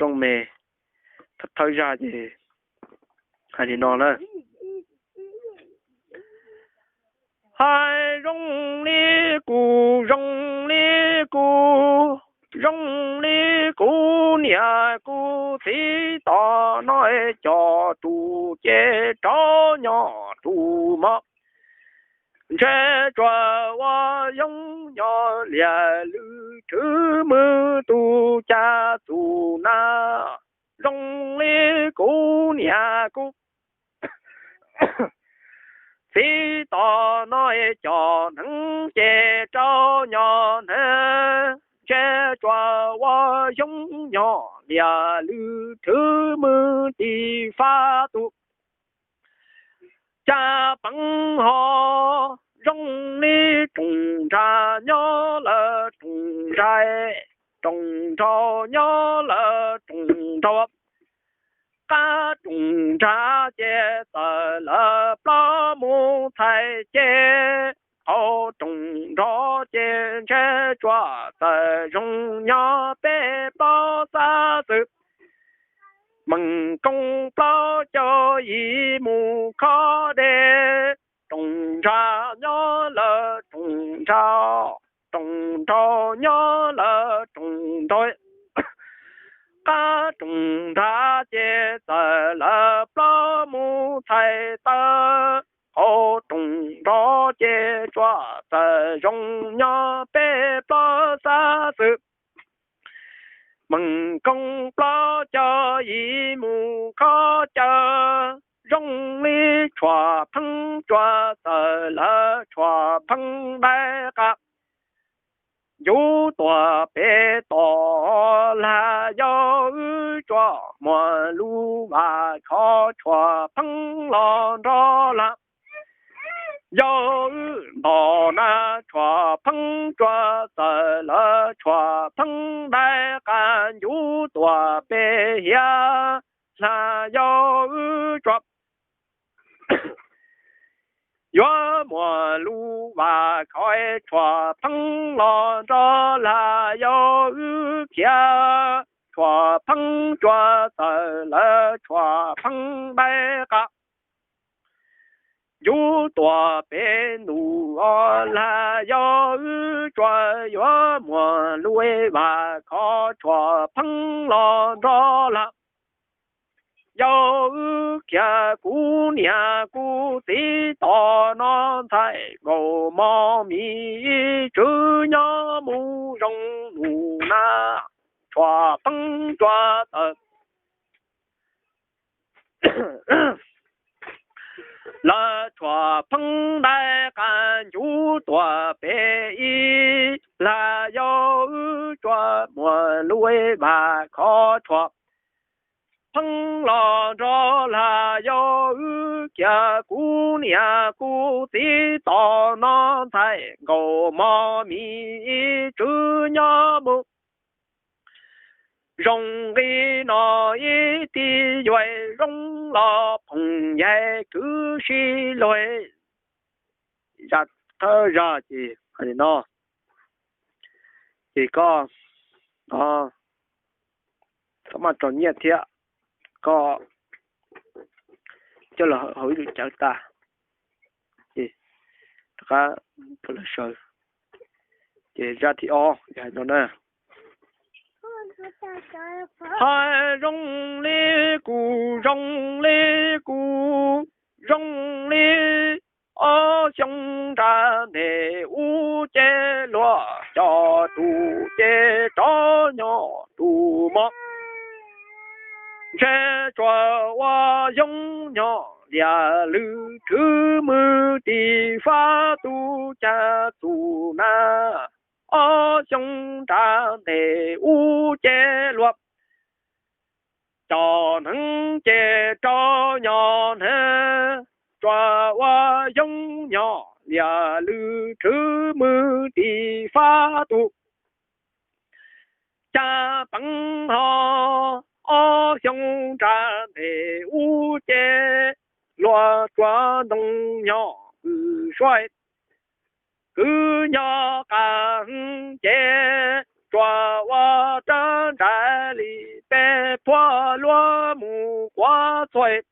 rooj me, thawj thawj zaj ces hais li no na. Hais zoo li kuv, zoo li kuv, zoo li kuv niam kuv txiv tom no cog tus ces rov nyob tus mog. Ntshe tsuas ua yooj yog liag lwm rhwv mws tus cas txus na. Zoo li kuv niam kuv txiv tom no cov hneev ces rau nyo hneev, ntshe tsuas ua yooj yog liag lwm rhwv mws tis fab tus cas peev ho. Zoo li rooj nrag nyob lawm rooj nrag, rooj nrag nyob lawm rooj nrag, qab rooj nrag ces txawm lawv plaub mus txhais ces, qaum rooj nrag ces ntshe tsuas txawm zoo nyob peb plaub xab xwm. Meej Koob plaub caug yim mus khob dej, rooj nrag nyob lawm rooj nrag, rooj nrag nyob lawm rooj nrag, qab rooj nrag ces txawm lawv plaub mus txhais taw, qaum rooj nrag ces tsuas txawm zoo nyob peb plaub xab xwm. Meej Koob plaub caug yim mus khob caw, zoo li tshuam pheeb tsua txawm lawv tshuam pheeb dai qas, ncuv tuaj peb tom lag yau wb tsua muaj lub vas khov tshuam pheeb los nrog lag. Yau wb nto na tshuam pheeb tsua txawm lawv tshuam pheeb dai qas ncuv tuaj peb hiav lag yau wb tsua yuav muaj lub vas khov tshuam pheeb los nrog lag yau wb khiav, tshuam pheeb tsua txawm lawv tshuam pheeb dai qas ncuv tuaj peb ntuj os lag yau wb tsua yuav muaj lub vas khov tshuam pheeb los nrog lag. Yau wb khiav kuv niam kuv txiv tom no ntxhais nkaus mos mis ib tswv nyob mus zoo nus na, tshuam pheeb tsua txawm lawv tshuam pheeb dai qas ncuv tuaj peb ib lag yau wb tsua muaj lub vas khov tshuam pheeb los nrog lag yau wb khiav kuv niam kuv txiv tom no ntxhais nkaus mos mis ib tswv nyob mus zoo nqi no ib tij yuav zoo los phooj ywg kwv tij luag. Zaj thawj zaj ces hais li no, ces koj, koj maj tso nyiaj thiab koj coj los hauv ib lub cawv tag, ces rov qab rau lawv sawv. Ces zaj thib ob hais no na. Hais zoo li kuv, zoo li kuv, zoo li ob xyoo nram ntej ub ces luag coj tus ces rov nyob tus mog. Ntshe tsuas ua yooj yog liag lwm rhwv mws tis fab tus cas txus na. Ob xyoo nram ntej ub ces luag cov hneev ces rov nyob hneev, tsuas ua yooj yog liag lwm rhwv mws tis fab tus cas peev ho. Ob xyoo nram ntej ub ces luag tsuas ntoo nyob kwv suab, kwv nyob qas heev ces tsuas ua rab ntsais li peb phuab luab mus quav txhuaj,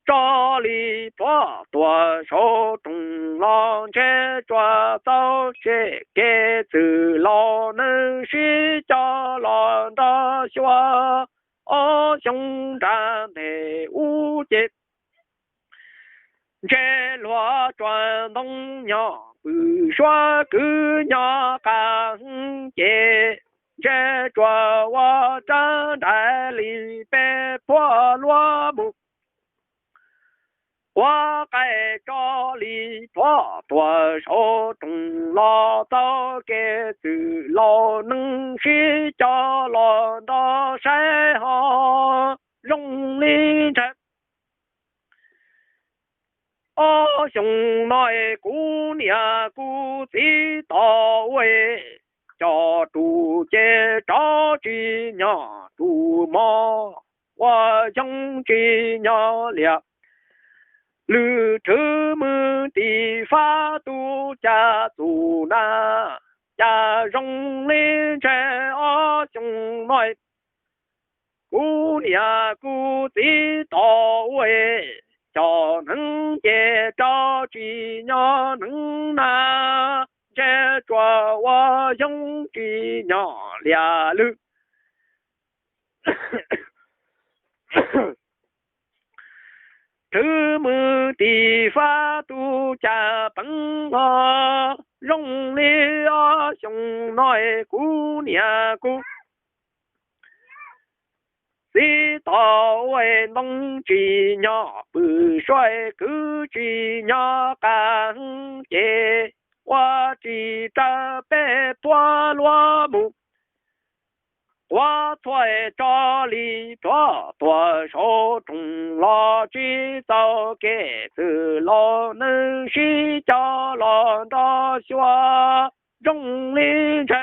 tso li pluav tuaj saum rooj los ntshe tsuas txaus tseg kev txwj laus neeg sib coj los nrog xyuas. Ob xyoo nram ntej ub ces ntshe luag tsuas ntoo nyob pw suav kwv nyob qab ces ntshe tsuas ua rab nraim li peb phuab luab mus quav qaib, tso li pluav tuaj saum rooj los txaus kev txwj laus neeg sib coj los nrog saib ho zoo li ntshe. Ob xyoo no es kuv niam kuv txiv tau ua cov ru ces rov tsis nyob ru mog, ua xyoo tsis nyob liam. Lwm rhwv mws tim fab tus cas txuj na cas zoo li ntshe ob xyoo no kuv niam kuv txiv tau ua cov hneev ces rov tsis nyob hneev na, ntshe tsuas ua xyoo tsis nyob liam lwm. Rhwv mws tim fab tus cas peev ho zoo li ob xyoo no kuv niam kuv txiv tau ua ntoo tsis nyob pw suav kwv tsis nyob qab ces ua tsis raws peb phuab luab mus quav txhuaj, tso li pluav tuaj saum rooj los tsis txaus kev txwj laus neeg sib coj los nrog xyuas zoo li ntshe.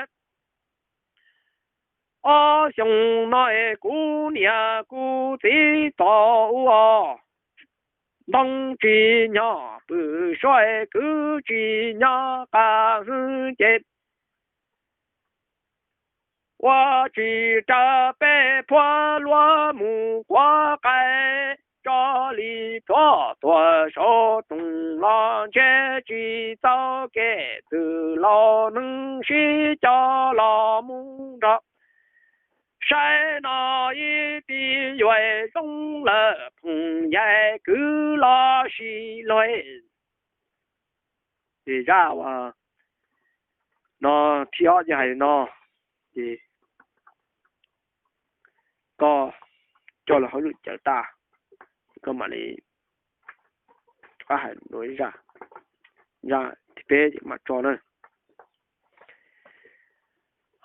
Ob xyoo no es kuv niam kuv txiv tau ua ntoo tsis nyob pw suav kwv tsis nyob qab ces ua tsis raws peb phuab luab mus quav qaib, tso li pluav tuaj saum rooj los ntshe tsis txaus kev txwj laus neeg sib coj los mus nrog saib no ib tij yuav zoo lawm phooj ywg kwv los sis luag. Ces zaj uas no thib ob ces hais li no, ces koj coj los hauv lwm cawv tag, koj mam li rov qab hais zaj, zaj thib peb ces mam tso na.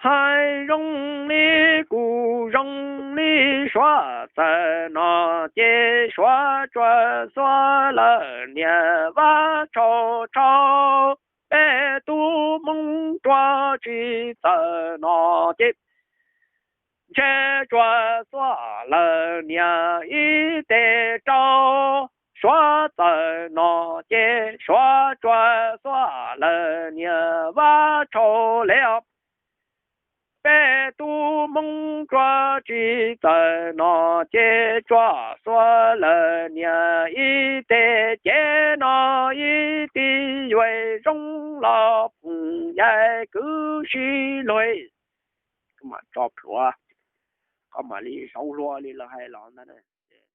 Hais zoo li kuv zoo li suav txawm no ces suav tsuas xuas lawv niam Vaj Tshauj Tshauj, peb tub Hmoob ruam tsis txawm no ces ntshe tsuas xuas lawv niam ib teg rau. Suav txawm no ces suav tsuas xuas lawv niam Vaj Tshauj Tshauj li os. Peb tub Hmoob ruam tsis txawm no ces tsuas xuas lawv niam ib teg ces no ib tij yuav zoo los phooj ywg kwv sis luag. Koj mam tso plhuav, koj mam li zaub hlua li lawv hais los ntag.